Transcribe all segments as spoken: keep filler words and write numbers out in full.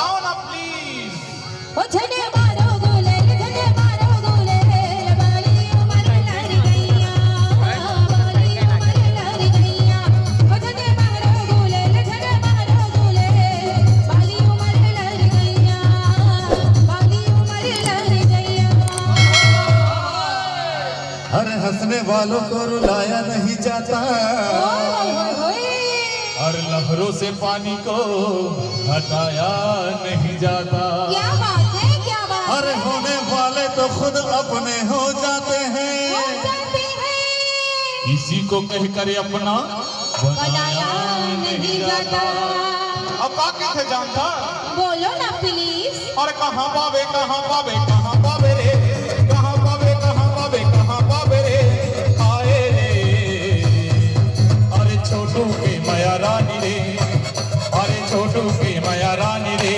आओ ना प्लीज। ओ झने मारो गुलेल, झने मारो गुलेल, बाली उमर लड़कैया, बाली उमर लड़कैया। ओ झने मारो गुलेल, झने मारो गुलेल, बाली उमर लड़कैया, बाली उमर लड़कैया। अरे हंसने वालों को रुलाया नहीं जाता। ओए, ओए, ओए। और लहरों से पानी को हटाया नहीं जाता। क्या बात है, क्या बात अरे है। होने वाले तो खुद अपने हो जाते हैं। हो जाते हैं। किसी को कहकर अपना बनाया बनाया नहीं नहीं जाता। जाता। अब बाकी थे जानता। बोलो ना प्लीज। अरे कहाँ पावे, कहाँ पावे, कहाँ पावे रे, कहाँ पावे, कहाँ पावे, कहाँ पावे रे, हाय रे। अरे छोटू के मया रानी रे, अरे छोटू के मया रानी रे।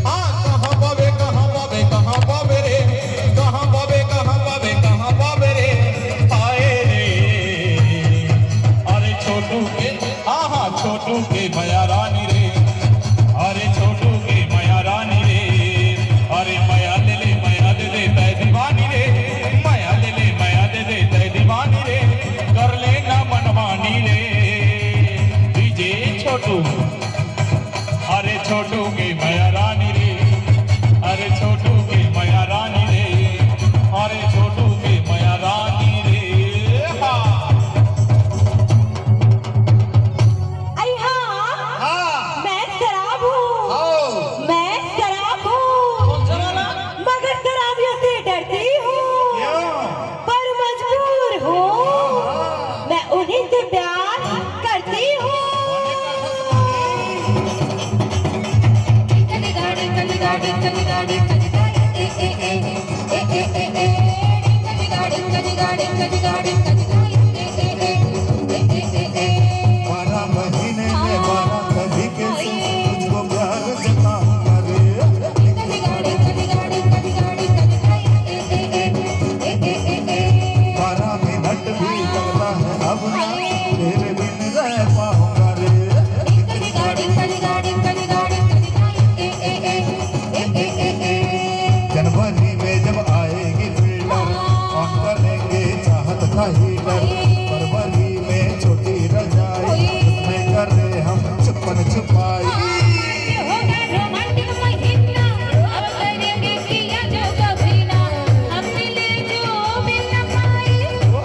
हाँ, कहाँ पावे, कहाँ पावे, कहाँ पावे रे, कहाँ पावे, कहाँ पावे, कहाँ पावे रे, हाय रे। अरे छोटू के, हाँ, हाँ, छोटू के मया रानी रे, अरे छोटू के मया रानी रे, अरे मया ले ले, मया दे दे तै दीवानी रे, मया ले ले, मया दे दे तै दीवानी रे, कर लेना मनमानी रे, डीजे छोटू। अरे छोटू के मया रानी रे, अरे छोटू के मया रानी रे, अरे छोटू के मया रानी रे। हाँ। अरे हाँ, हाँ। मैं शराब हूँ। आओ। मैं शराब हूँ। कौन सा वाला? मगर शराबियों से डरती हूँ। क्यों? पर मजबूर हूँ। हाँ, हाँ। मैं उन्हीं से प्यार करती हूँ। बारह महीने में बारह तरीके से तुझको प्यार जताऊंगा रे। बारह मिनट भी लगता है अब ना, तेरे बिन रह पाऊंगा रे। जनवरी में जब आएगी फिल्टर, ऑन करेंगे चाहत का हीटर। फरवरी में छोटी रजाई, उसमें कर रहे हम छुपन छुपाई। होगा रोमांटिक महीना, अब करेंगे किया जो कभी ना। हम मिले जो मिल न पाए,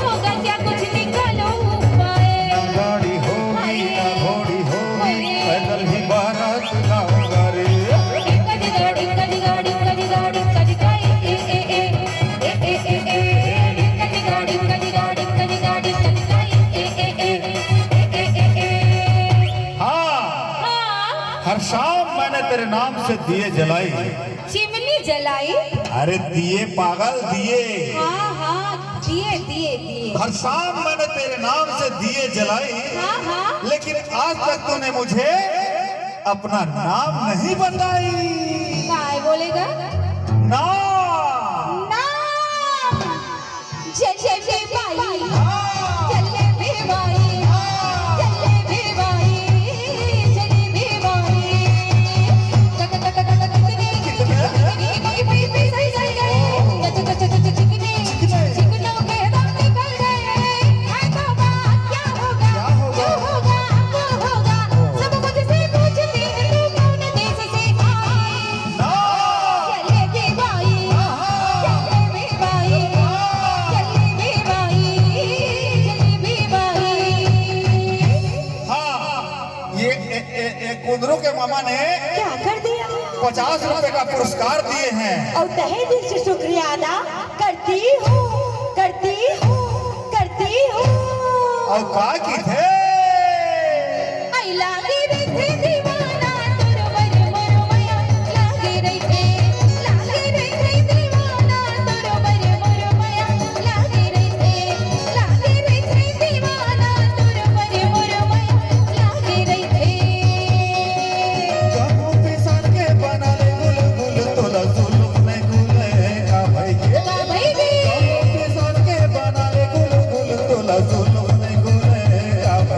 होगा क्या कुछ निकालो उपाय। ना गाड़ी होगी, ना घोड़ी होगी, पैदल ही बारात लाऊंगा रे। हाँ, हाँ। हर शाम मैंने तेरे नाम से दिए जलाई। चिमनी जलाई। अरे दिए पागल, दिए। हाँ, हाँ, दिए, दिए, दिए। हर शाम मैंने तेरे नाम से दिए जलाई, हाँ, हाँ। लेकिन आज तक तूने मुझे अपना नाम नहीं बताई। काय बोलेगा? नाम। नाम। जलेबी बाई, जलेबी बाई, जलेबी बाई, जलेबी बाई। टक टक टक टक कितनी, कितनी, कितनी, कितनी, कितनी, सही, सही, सही। टक टक टक टक चिकनी, चिकनों के दम निकल गए। हाय तौबा, क्या होगा? क्या होगा? जो होगा, वो होगा। सब मुझसे पूछते हैं, तू कौन देश से आई? जलेबी बाई, जलेबी बाई, जलेबी बाई, जलेबी बाई। हाँ, ये ए, ए, ए, कुंदरू के मामा ने क्या कर दिया? पचास रुपए का पुरस्कार दिए हैं। और तहे दिल से शुक्रिया अदा करती हूँ, करती हूँ, करती हूँ। और का की थे? आई लागे रे थे दीवाना, तोर बर मोर मया लागे रे थे, लागे रे थे दीवाना, तोर बर मोर मया लागे रे थे, लागे रे थे दीवाना, तोर बर मोर मया लागे रे थे। गहूं पिसान के बना ले गुल गुल, तोला जुल्फ में गुल है का भाई के? का भाई के? गहूं पिसान के बना ले गुल गुल, तोला जुल्फ में गुल है का भाई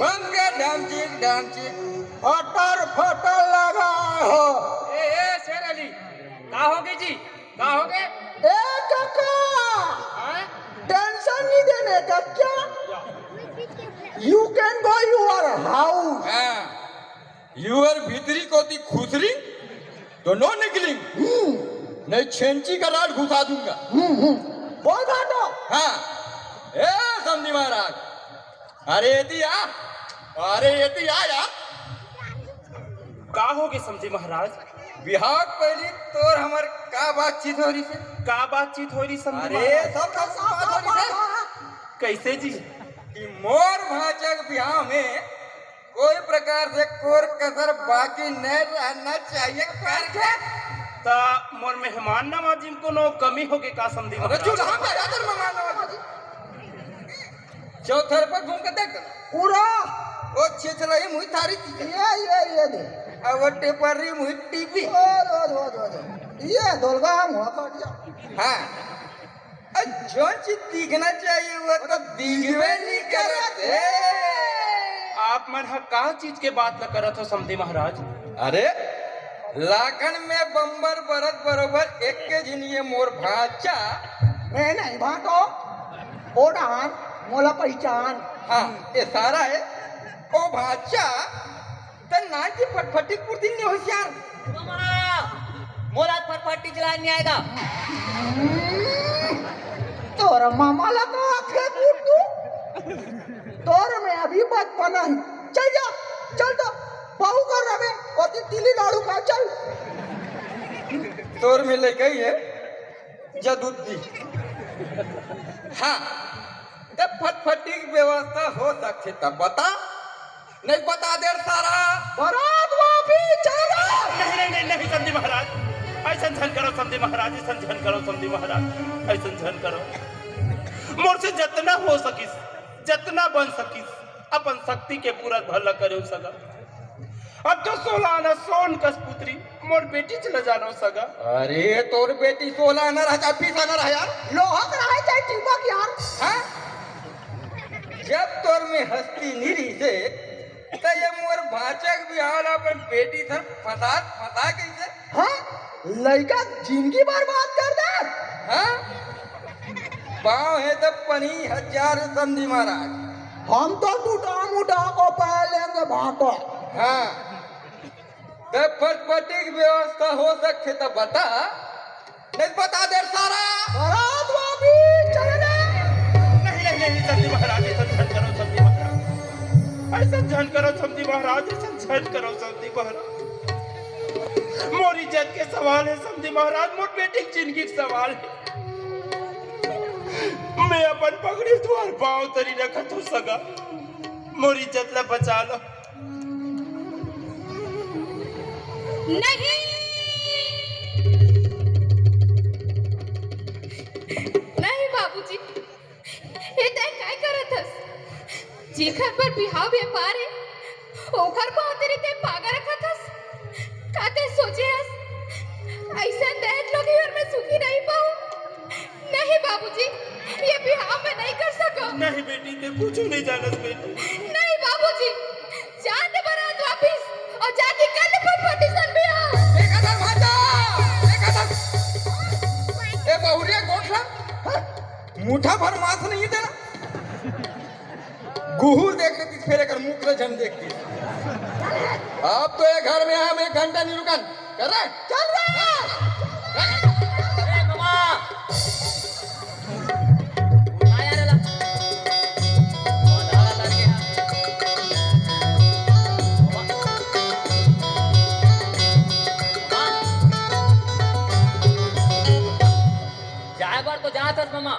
बंद कर, डांचिक, डांचिक, फटर, फटर लगा हो। ए, ए, शेर अली, का होगे जी? का होगे? ए काका, हाँ? Tension नहीं देने का क्या? You can go your house। हाँ, your भीतरी कोती खुसरी तो no निकलिंग। हम्म। नहीं छेंची का rod घुसा दूंगा। हम्म, हम्म। बोल भाटो। हाँ, ए समधी महाराज, अरे एती आ, अरे एती आ यार। का होगे समधी महाराज? बिहाव के पहिली तोर हमर का बातचीत हो रहिसे? का बातचीत हो रहिसे समधी अरे महाराज? सब सब बात हो रहिसे। कइसे जी? कि मोर भांचा के बिहाव में कोई प्रकार से कोर कसर बाकी नहीं रहना चाहिए करके। त मोर मेहमान नवाजी में कोनो कमी होगे का समधी अरे महाराज? चुप, हम क्या जाते मेहमान नवाजी? चौथर पर घूम के देख। पूरा। ओ छेछला ही मुई थारी। ये, ये, ये दे। अब वो टेपर रही मुई टीवी। ओ, दो, दो, दो, दो। ये धोलगा हम हुआ काट जा। हाँ। अ, जो चीज दिखना चाहिए, वो तो दिखबे नहीं करत हे। आप मन ह का चीज के बात ल करत हो समधी महाराज? अरे, लाखन में बम्बर बरत बरोबर एक के झिन ये मोर भांचा। मैं नहीं भांटो। ओ डहान, मोला पहिचान। हाँ, ये सारा है। ओ भांचा, त नान जी फटफटी कुर्ती नहीं होशियार। मामा, मोला फटफटी चलाने नहीं आएगा। तोर मामा ला तो आथे कुर्तू। तोर में अभी बचपना है। चल जा, चल तो। बहू कर रहे, ओती तिली लाड़ू खा, चल। तोर में लइका ही है। जदुद्दी। हाँ, त फटफटी के व्यवस्था हो सकथे त बता, नहीं बता दे सारा। बरात वापी चला। नहीं, नहीं, नहीं, नहीं, समधी महाराज, अइसन झन करो समधी महाराज, अइसन झन करो समधी महाराज, अइसन झन करो। मोर से जतना हो सकिस, जतना बन सकिस, अपन शक्ति के पूरा भला करे सगा। अब तो सोला आना सोन कस पुत्री, मोर बेटी चला जानो सगा। अरे, तोर बेटी सोला आना रहा, चाहे बीस आना रहा यार। लोहा का रहा, चाहे टीपा की यार। हाँ? जब तोर में हस्ती नहीं रही से, त ये मोर भांचा के बिहाव ला अपन बेटी सर फसाद फसा कइसे? हाँ? लइका जिंदगी बर्बाद कर दे। हाँ? पाँव है त पनी हजार समधी महाराज। हम तो टूटा मुटा को पा लेंगे भांटो। हाँ। त फटफटी के व्यवस्था हो सकथे त बता, नहीं बता दे सारा। बरात वापी चलना। नहीं, नहीं, नहीं, समधी महाराज, अइसन झन करो, समधी महाराज। अइसन झन करो, समधी महाराज, अइसन झन करो, समधी महाराज। मोर इज्जत के सवाल है, समधी महाराज, मोर बेटी के जिंदगी के सवाल है। मैं अपन पगड़ी तुंहर पाँव तरी रखत हों सगा, मोर इज्जत ला बचा लो। नहीं, नहीं बाबूजी, ये तय काय करत हस? जेखर पर बिहाव व्यापार है, ओखर पाँव तरी ते पागा रखत हस। का ते सोचे हस, अइसन दहेज लोग ही घर में सुखी नहीं पाऊं? नहीं बाबूजी, ये बिहाव मैं नहीं कर सकूं। नहीं बेटी, ते कुछ नहीं जानस बेटी। नहीं बाबूजी, जान दे बरात वापिस अउ जाके कर ले फटफटी सन बिहाव। देखा था भांजा, देखा था। ए बहुरिया गोठला, हाँ? मुठा भर मांस नहीं है तेरा। गुहू देख लेती, फेर एकर मुख ले झन देखती। अब तो ये घर में हम एक घंटा नहीं रुकन। कर रहे? चल रहे। ए, मामा। उठा यार, ला। जाए बर तो जात हस मामा,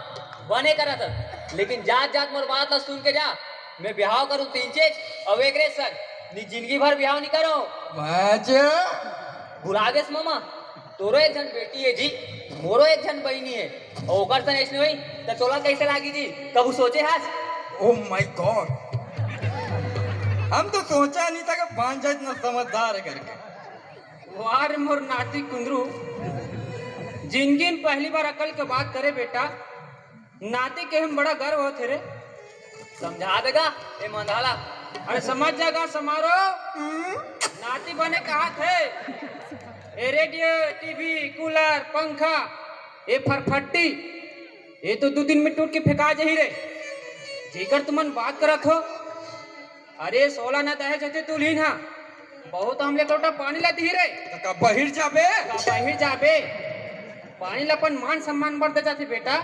बने करत हस, लेकिन जात जात मोर बात ला सुन के जा। मैं बिहाव करूं तीन चीज, अउ एकरे संग नी जिंदगी भर बिहाव नी करो। बाजा। भुला गेस मामा, तोरो एक झन बेटी है जी, मोरो एक झन बहिनी है, अउ ओकर संग अइसने होई, त तोला कैसे लागी जी? कभू सोचे हस? Oh my God, हम तो सोचा नहीं था कि भांजा इतना समझदार है करके। वाह रे मोर नाती कुंदरू, जिंदगी में पहली बार अकल के बात करे बेटा। नाती के हम बड़ा गर्व होथे रे। समझा देगा ए मंधाला। अरे समझ जागा समारो। हम्म? नाती बने कहा थे। ए रेडियो, टीवी, कूलर, पंखा, ए फरफट्टी, ए तो दू दिन में टूट के फेंका जही रे। जेकर तुमन बात करत हो, अरे सोला ना दहेज होते तुलहीन हा, बहुत हमले लोटा पानी ला दिही रे। त का बहिर जाबे? का बहिर जाबे? पानी ला अपन मान सम्मान बढ़ दे जाथे बेटा।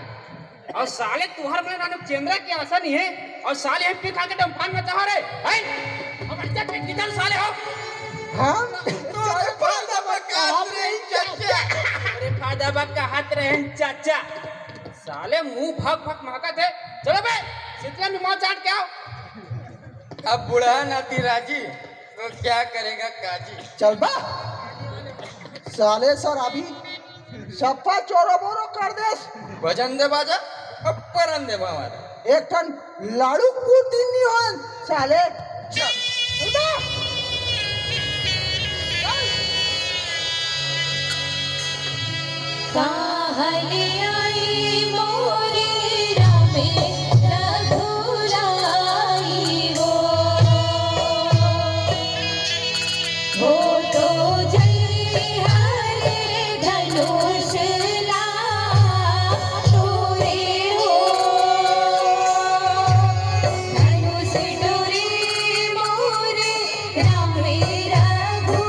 अउ साले तुहर बोले नानक चेंद्रा के आशा नहीं है। अउ साले पी खा के डम्फान मचावत हे, हैं? अब अच्छा के किधर साले हो? हम तोरे फायदा बर कहत रहेन चाचा। अरे फायदा बर कहत रहेन चाचा। साले मुंह भक भक महकत हे। चलो बे, शीतला में मां चाट के आओ। अब बूढ़ा नाती राजी तो क्या करेगा काजी। चल बा। साले शराबी सफा चोरो बोरो कर देस। बजन दे बाजा, अब परन दे भंवरा। एक ठन लाड़ू पूती नी होन साले। चल बा। काहले आई मोरे रामे रघुराई हो। हो तो जय हरे धनुष ला तोरे हो। धनुष टोरे मोरे रामे रघु